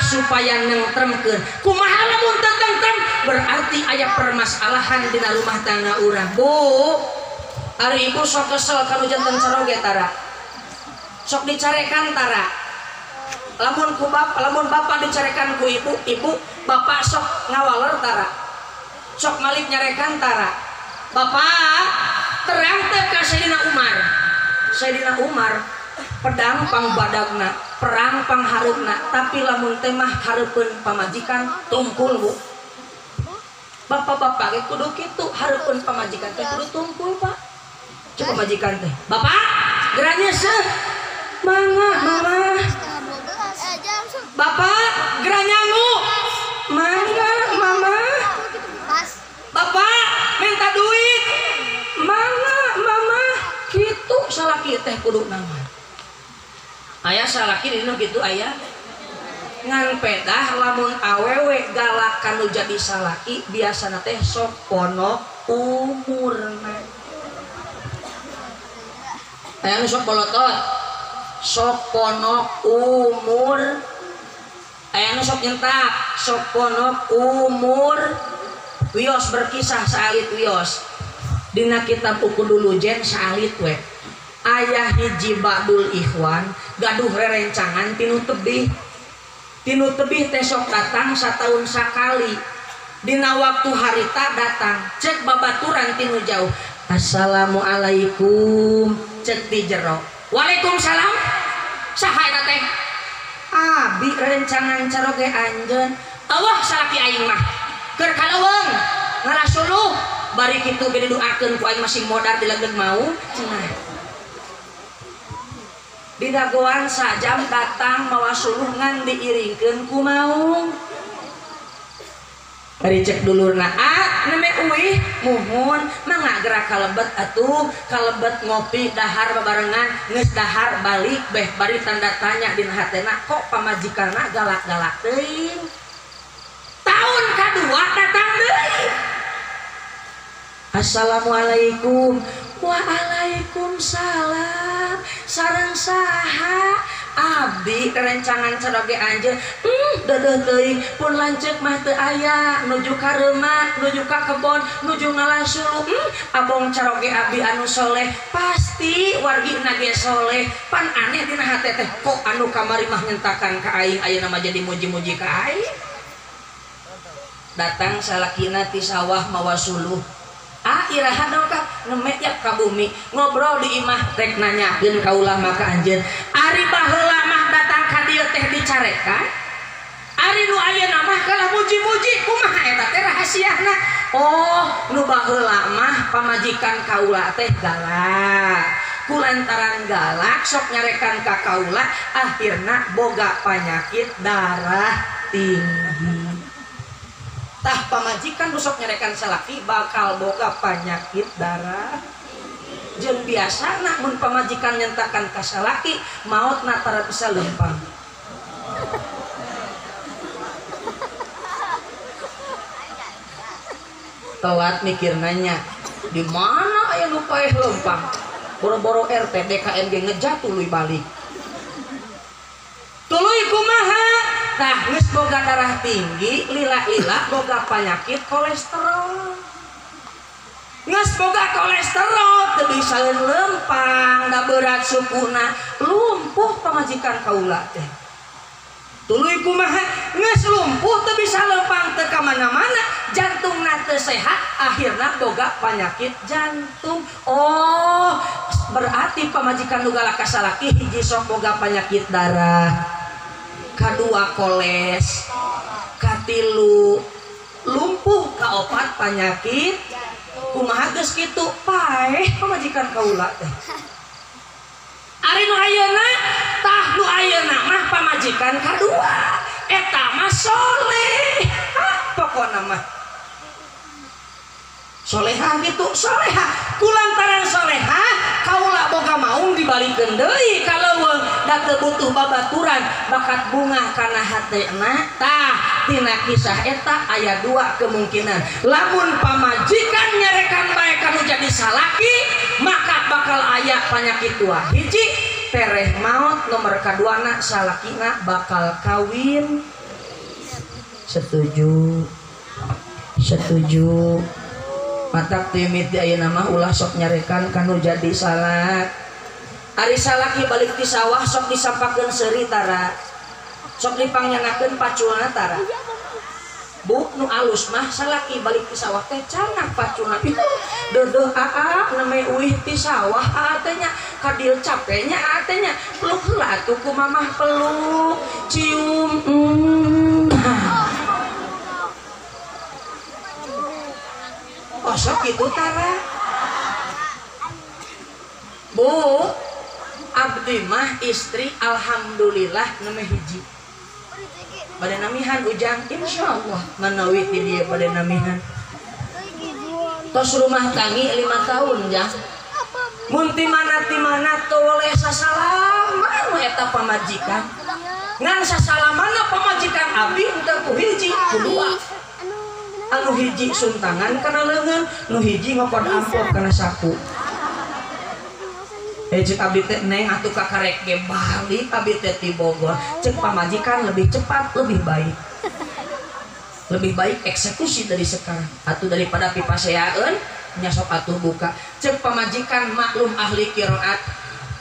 supaya nengtremkeun. Kumaha lamun teu tentrem? Berarti aya permasalahan dina rumah tangga urang. Bu, ari ibu sok kesel kanu janten caroge tara. Sok dicarekan tara. Lamun ku bapak, lamun bapak dicarekan ku ibu, ibu bapak sok ngawaler tara. Sok malik nyarekan tara. Bapak terang teh ka Sayyidina Umar. Sayyidina Umar pedang pangbadagna, perang panghareupna, tapi lamun teh mah hareupeun pamajikan tungkul Bu. Bapak-bapak ge kudu kitu, hareupeun pamajikan teh kudu tungkul Pak. Cek pamajikan teh, "Bapak, geranya seuh." Mangga, Mama. Bapak, gerah nyangu. Mangga, Mama. Bapak, minta duit. Mangga, Mama. Kitu salaki teh kudu nama. Aya salaki dinu kitu aya. Ngan pedah lamun awewe galak kanu jadi salaki biasana teh sok ponok umurna. Aya nu sok bolotot, sok ponok umur. Aya nu sok nyentak, sok ponok umur. Wios berkisah saalit wios. Dina kitab Uqudul Lujen saalit we. Ayah hiji ba'dul ikhwan gaduh rerencangan tinu tebih. Tinu tebih teh sok datang sataun sakali. Dina waktu harita datang, cek babaturan tinu jauh. Assalamualaikum, cek di jero. Waalaikumsalam. Saha eta teh? Abi rencangan caroge anjeun. Eueuh salaki aing mah. Keur kaleuweung ngarasuluh bari kitu ge didoakeun ku aing masing modar dilegeg mau cenah. Di dagoan sajam datang mawa suluh ngan diiringkeun ku maung. Bari cek dulurna, ah neme uih muhun mangga gerak kalebet atuh, kalebet ngopi dahar babarengan, geus dahar balik beh bari tanda tanya dina hatena kok pamajikanna galak-galak teuing. Tahun kadua datang deui. Assalamualaikum. Waalaikumsalam. Sareng saha? Abdi rencangan caroge anjeun deudeuh teuing pun lanceuk mah teu aya nuju ka reuma nuju ka kebon nuju ngalah suluh abong caroge abdi anu soleh pasti wargina ge soleh pan aneh dina hate teh kok anu kamari mah nyentakan ka aing ayeuna mah jadi muji-muji ka aing. Datang salakina ti sawah mawa suluh ah iraha dong ka neme ya ka bumi ngobrol di imah rek nanyakeun kaula mah ka anjeun ari baheula mah datang ka dieu teh dicarekan ari nu ayeuna mah kalah muji-muji kumaha eta teh rahasiana. Oh nu baheula mah pamajikan kaula teh galak kulantaran galak sok nyarekan ka kaula akhirna boga panyakit darah tinggi. Tah pamajikan sok nyarekan salaki bakal boga panyakit darah jeung biasana mun pamajikan nyentakan ka salaki maotna tara bisa lempang. Telat mikir nanya di mana aya nu paeh lempang boro-boro RT DKM ge ngejat tuluy balik tuluy kumaha. Tah geus boga darah tinggi lila-lila boga penyakit kolesterol geus boga kolesterol teu bisa lempang da berat sukuna lumpuh pamajikan kaula teh tuluy kumaha geus lumpuh teu bisa lempang teu ka mana-mana jantungna teu sehat akhirna boga penyakit jantung. Oh berarti pamajikan nu galak ka salaki hiji sok boga penyakit darah kadua koles, katilu lumpuh, kaopat penyakit kumaha geus kitu paeh pamajikan kaula teh. Ari nu ayeuna tah nu ayeuna mah pamajikan kadua eta mah soleh pokona mah solehah gitu solehah kulantaran solehah kaula boga maung dibalikeun deui ka leuweung da teu butuh babaturan bakat bunga kana hatena. Tah tina kisah eta aya dua kemungkinan lamun pamajikan nyarekan bae kanu jadi salaki maka bakal aya panyakit dua hiji tereh maot nomor kaduana salakina bakal kawin. Setuju setuju matak timit di ayeuna mah ulah sok nyarekan kanu jadi salak. Ari salaki balik ti sawah sok disampakeun seuri tara sok dipangyanakeun paculna tara bu nu alus mah salaki balik ti sawah teh canah paculna itu deudeuh aa name uih ti sawah aa teh nya kadil capeknya aa teh nya peluk heula atuh ku mamah peluk cium Osok gitu tara bu abdi mah istri alhamdulillah neme hiji pada namihan ujang insyaallah manawi ti dieu pada namihan tos rumah tangi 5 tahun jang mun ti mana toleh sasalaman we eta pamajikan ngan sasalamanna pamajikan abdi henteu ku hiji ku dua anu hiji suntangan kana leungeun nu hiji ngokod amplop kana saku. Cek abdi teh neng atuh kakarek ge balik abdi teh ti Bogor cek pamajikan lebih cepat lebih baik eksekusi dari sekarang atuh daripada pipaseaeun nya sok atuh buka cek pamajikan maklum ahli qiraat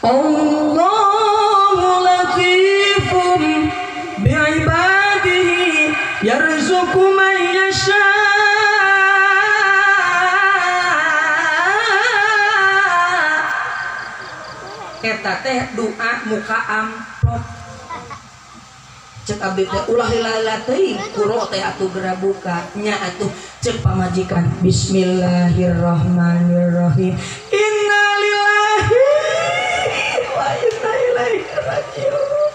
Allahu latifum bi'ibadihi yarzuqu man yasha. Eta teh doa muka amplop cek abdi teh ulah lila-lila teuing kuro teh atuh geura buka nya atuh cek pamajikan bismillahirrahmanirrahim innalillahi wa inna ilaihi rajiun.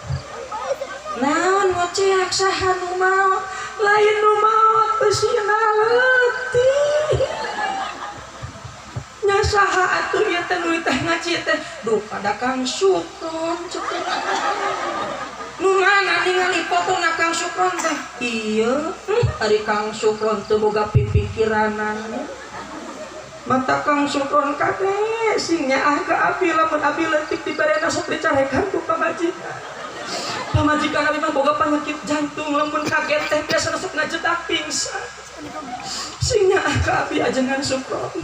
Naon ngoceak saha nu maot lain nu maot eusina leutik nya saha atuh ieu teh nu teh ngaji teh duh kada Kang Sukron cek teh nu mana ningali fotona Kang Sukron teh ieu ari Kang Sukron teu boga pipikiranan mata Kang Sukron kade sing nyaah ka abi lamun abi leutik dibarena sok dicarekan ku pamajikan. Pamajikan abi mah boga penyakit jantung lamun kaget teh biasa sok ngajetak pingsan. Sing nyaah ka abi ajengan Sukron.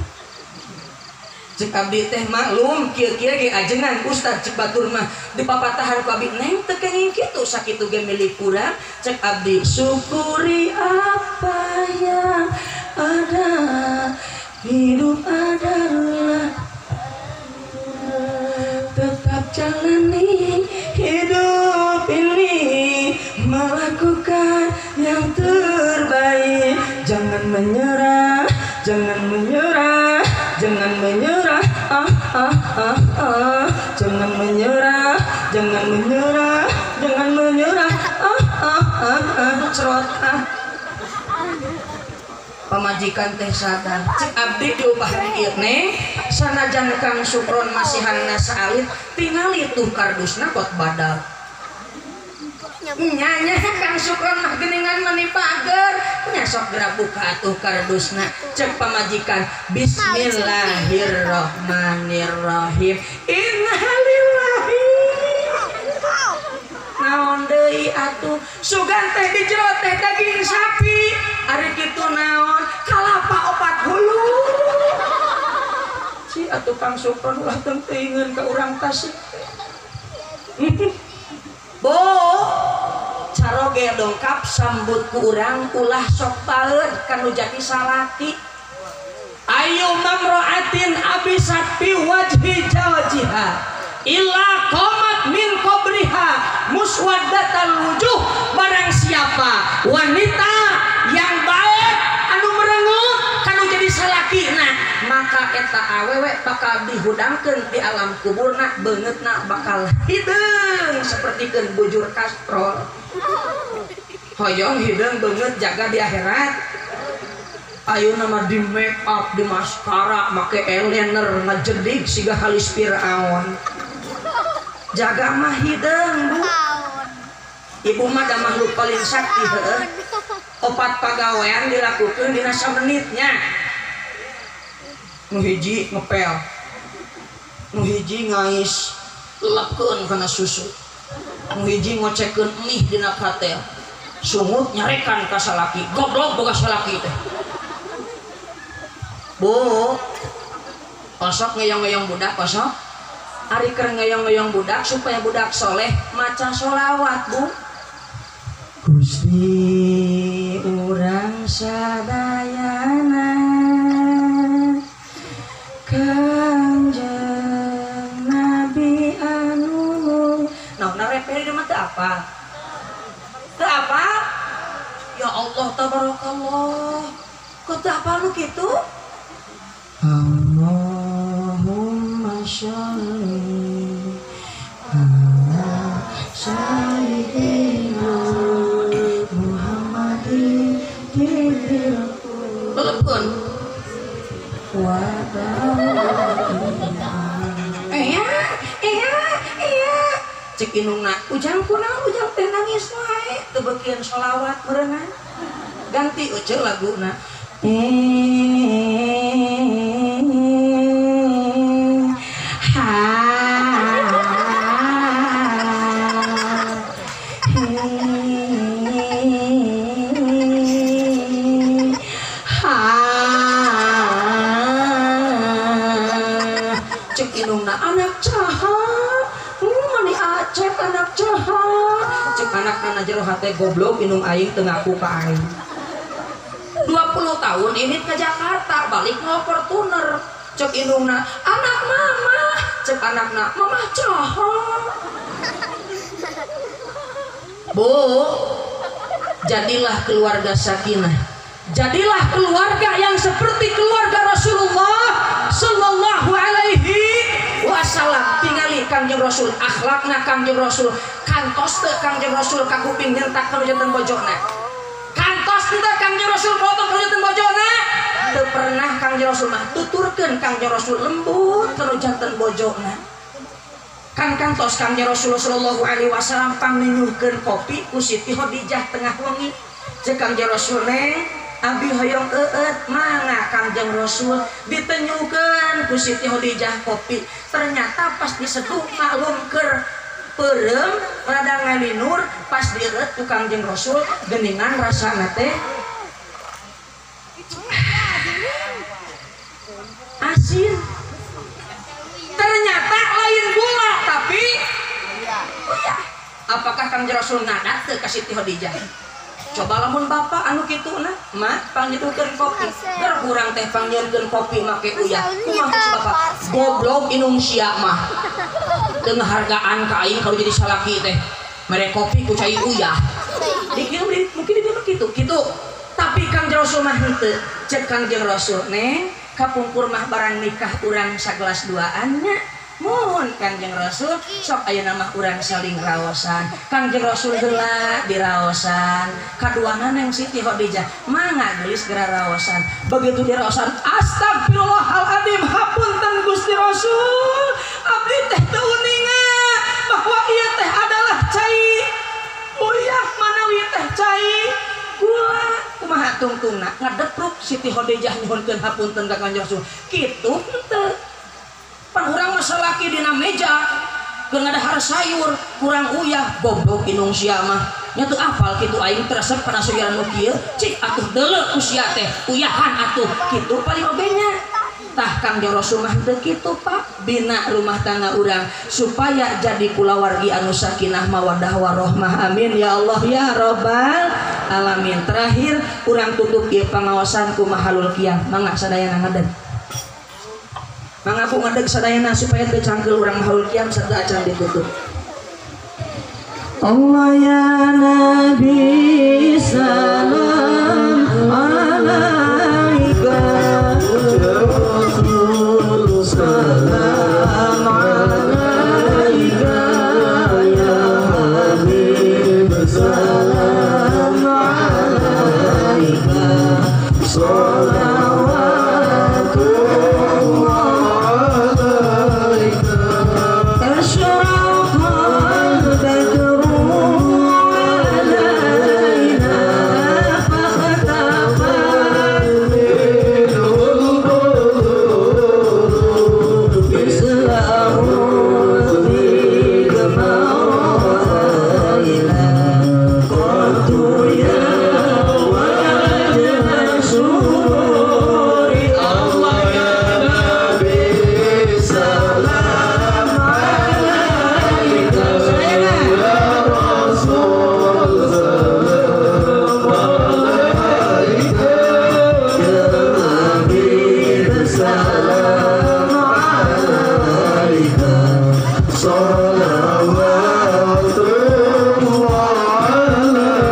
Cek abdi teh maklum kieu-kieu ge ajengan ustad cek batur mah dipapatahan ku abi neng teu kenging kitu sakitu ge milik urang. Cek abdi syukuri apa yang ada, hidup adalah tetap jalani hidup ini, melakukan yang terbaik, jangan menyerah, jangan menyerah, jangan menyerah, ah ah ah ah, jangan menyerah, jangan menyerah, jangan menyerah, ah ah ah ah, cerot ah. Pamajikan teh sadar, cek abdi diupah ieu neng, sanajan Kang Sukron masihanna saalit, tingali tuh kardusna kot badal. Nyanya Kang Sukron mah geuningan meni pager, nya sok geura buka atuh kardusna. Cek pamajikan bismillahirrahmanirrahim. Innalillahi. Naon deui atuh sugan teh di jero teh daging sapi. Ari kitu naon kalapa opat hulu. Ci atuh Kang Sukron ulah teuingeun ka urang Tasik. Bo caroge dongkap sambut ku urang ulah sok baeud kanu jadi salaki. Ayu mamraatin abisat fi wajhi jawajiha illa qomat min qabriha muswaddatal wujuh. Barang siapa wanita yang baik anu merengut kanu jadi salakina, maka eta awewe bakal dihudangkeun di alam kuburna, beungeutna bakal hideung sapertikeun bujur kastrol. Hoyong hideung beungeut jaga di akhirat. Ayeuna mah di make up, di maskara, make eyeliner, ngajedig siga halis Firaun. Jaga mah hideung, Bu. Ibu mah da makhluk paling sakti heueuh. Opat pagawean dilakukeun dina samenitnya. Nu hiji ngepel, nu hiji ngais lepkeun kana susu, nu hiji ngocekeun mie dina katel, sungut nyarekan ka salaki, goblok boga salaki teh. Bu, osok ngeyong-ngeyong budak osok, ari keur ngeyong-ngeyong budak supaya budak soleh maca sholawat, Bu. Gusti urang sadayana Kanjeng Nabi anu. Nah, narepeh di mah teu apa? Teu apa? Ya Allah tabarakallah. Kok teu apa lu kitu? Allahumma sholli ala sayyidina Muhammadin tibil telepon. Iya, iya, iya. Cek inungna, ujang kunaon ujang teh nangis wae, teu beukeun sholawat meureunna. Ganti uceu laguna. Cek inungna anak caha, mani acep anak caha. Cek anakna jero hate goblok inung aing teu ngaku ka aing. 20 tahun ini ke Jakarta balik mau Fortuner. Cek inungna anak mama, cek anakna mama caha. Bu, jadilah keluarga sakinah, jadilah keluarga yang seperti keluarga Rasulullah sallallahu alaihi wasallam. Tingali Kangjeng Rasul, akhlakna Kangjeng Rasul, kantos teu Kangjeng Rasul kakuping nyentak kanu janten bojona. Kantos teu Kangjeng Rasul potong kanu janten bojona. Teu pernah Kangjeng Rasul mah tuturkeun Kangjeng Rasul lembut kanu janten bojona. Kan kantos Kangjeng Rasul sallallahu alaihi wasallam pangninyuhkeun kopi ku Siti Khadijah tengah wengi. Ceuk Kangjeng Rasul, "Neng, abi hoyong eueut." Mangga Kangjeng Rasul ditenyukeun ku Siti Khadijah kopi. Ternyata pas diseduh maklum keur Peureum rada ngalinur pas direut ku Kangjeng Rasul geuningan rasana teh asin. Ternyata lain gula tapi uyah. Apakah Kangjeng Rasul ngadat teu ka Siti Khadijah? Coba lamun bapak anu kituna mah pangnyeduhkeun kopi, ger urang teh pangnyieunkeun kopi make uyah. Kumaha si bapak? Goblok inung sia mah. Teu ngahargaan ka aing kalau jadi salaki teh. Mere kopi ku cai uyah. Dikira mungkin dia mah kitu, kitu. Tapi Kangjeng Rasul mah henteu. Cek Kangjeng Rasul, "Neng, kapungkur mah barang nikah urang sagelas duaan nya." Mohon Kangjeng Rasul, sok ayeuna mah urang saling raosan. Kangjeng Rasul heula diraosan. Kaduana Neng Siti Khadijah mangga geulis geura raosan. Begitu diraosan, astagfirullahaladzim, hapunten Gusti Rasul, abdi teh teu uninga bahwa ieu teh adalah cai uyah manawi teh cai gula. Kumaha tungtungna ngadepruk Siti Khadijah nyuhunkeun hapunten ka Kangjeng Rasul. Kitu henteu. Pan urang mah salaki dina meja keur ngadahar sayur kurang uyah, goblok inung sia mah. Nya teu apal kitu aing teu resep kana sayuran nu kieu, cik atuh deuleu ku sia teh uyahan atuh kitu paling oge nya. Tah Kangjeng Rasul mah teu kitu Pak, bina rumah tangga urang supaya jadi kulawargi anu sakinah mawaddah warahmah. Amin ya Allah ya rabbal alamin. Terakhir urang tutup ieu pangaosan ku mahalul qiyam. Mangga sadayana ngadeg. Mangga ku ngadeg sadayana supaya teu cangkeul urang mahalul qiyam serta acan ditutup. Allah ya Nabi salam alaika, ya Rasul salam alaika, ya Habib salam alaika, salawatullah alaika, asyraqal badru alaina fakhtafat minhul budur mislahu fi kama ra'ayna qatu ya wajha sururi. Allah ya Nabi salam alaika, ya Rasul salam alaika, ya Habib salam alaika, salawatullah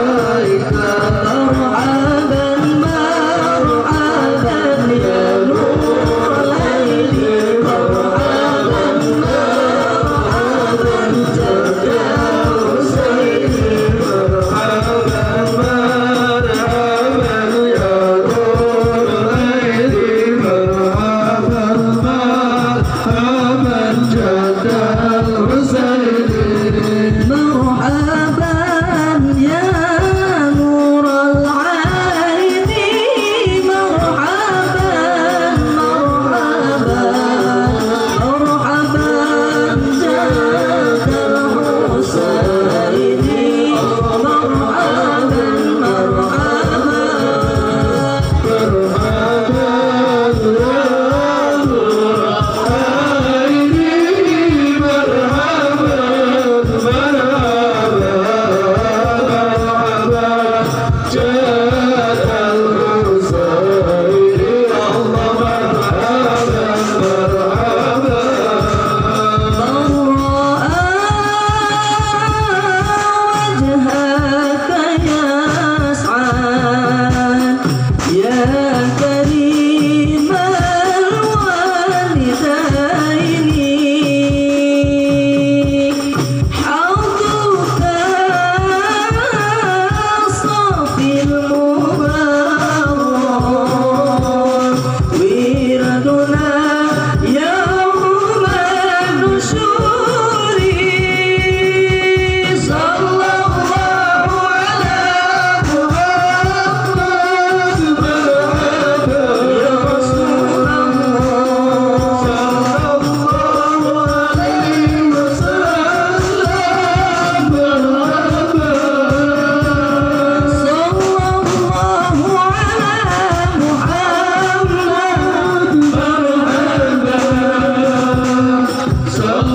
alaika, marhaban marhaban ya nur laili, marhaban marhaban jadda Husaini, marhaban marhaban ya nur laili, marhaban marhaban jadda Husaini.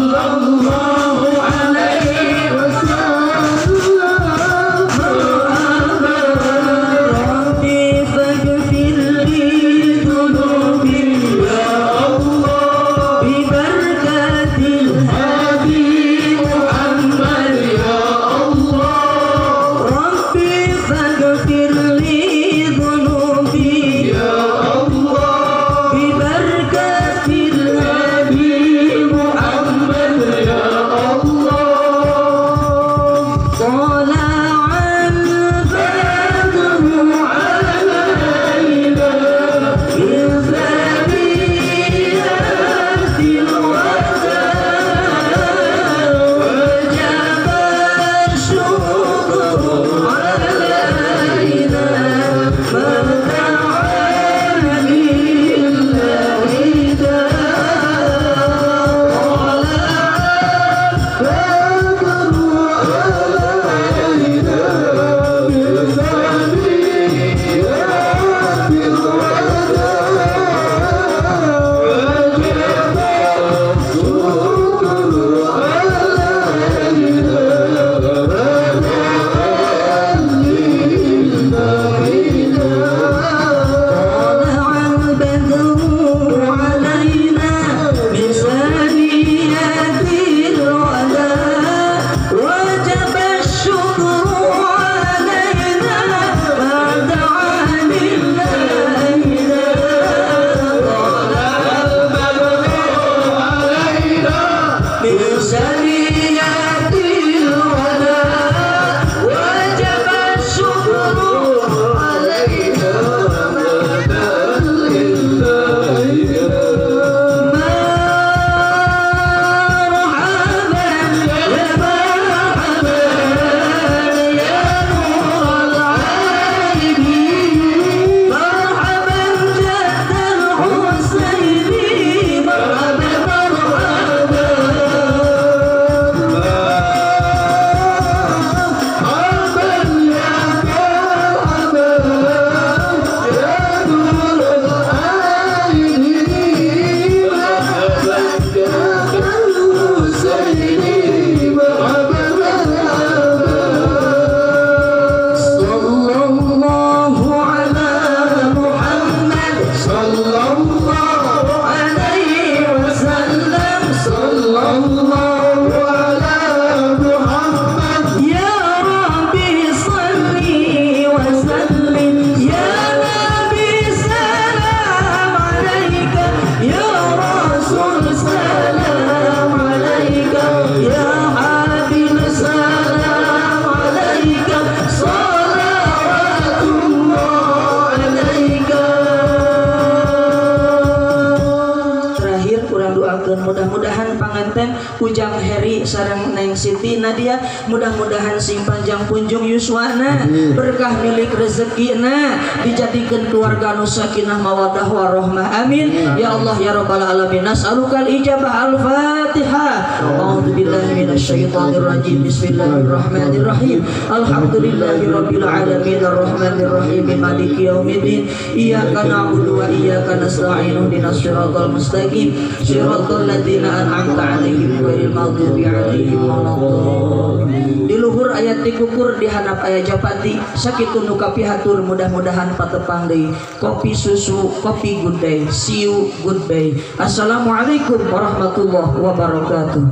Sallallahu alaihi wasallam. Rabbi faghfir li dhunubi ya Allah bi barakatil hadi Muhammad ya Allah. Rabbi faghfir li dhunubi ya Allah bi barakatil hadi Muhammad ya Allah. طلع البدر علينا من ثنيات الوداع وجب الشكر علينا ما دعا لله طلع البدر علينا من ثنيات الوداع وجب الشكر علينا ما دعا لله طلع البدر علينا من ثنيات الوداع وجب الشكر علينا ما دعا لله طلع البدر علينا من ثنيات الوداع وجب الشكر علينا ما دعا لله. مرحبا يا مرحبا يا نور العالمين، مرحبا جد الحسين، مرحبا مرحبا مرحبا يا مرحبا يا نور العالمين، مرحبا جد الحسين، مرحبا مرحبا. صلى الله على محمد صلى الله عليه وسلم. صلى الله على محمد يا ربي صل وسلم يا نبي سلام عليك يا رسول سلام عليك يا حبيب سلام عليك صلوات الله عليك. Terakhir kurang doakeun mudah-mudahan panganten Ujang Heri sareng Neng Siti Nadia mudah-mudahan sing panjang punjung yuswana, berkah milik rezekina, dijadikeun keluarga nu sakinah mawaddah warahmah. Amin ya Allah ya rabbal alamin. Nas'alukal ijabah. Al-Fatihah. A'udzubillahi minasyaitonir rajim. Bismillahirrahmanirrahim. Alhamdulillahi rabbil alamin arrahmanir rahim maliki yaumiddin. Iyyaka na'budu wa iyyaka nasta'in ihdinas siratal mustaqim siratal ladzina an'amta 'alaihim ghairil maghdubi 'alaihim waladdallin. Di luhur aya tikukur, di handap aya japati, sakitu nu kapihatur mudah-mudahan patepang deui. Kopi susu, kopi good day. See you, goodbye. Assalamualaikum warahmatullahi wabarakatuh.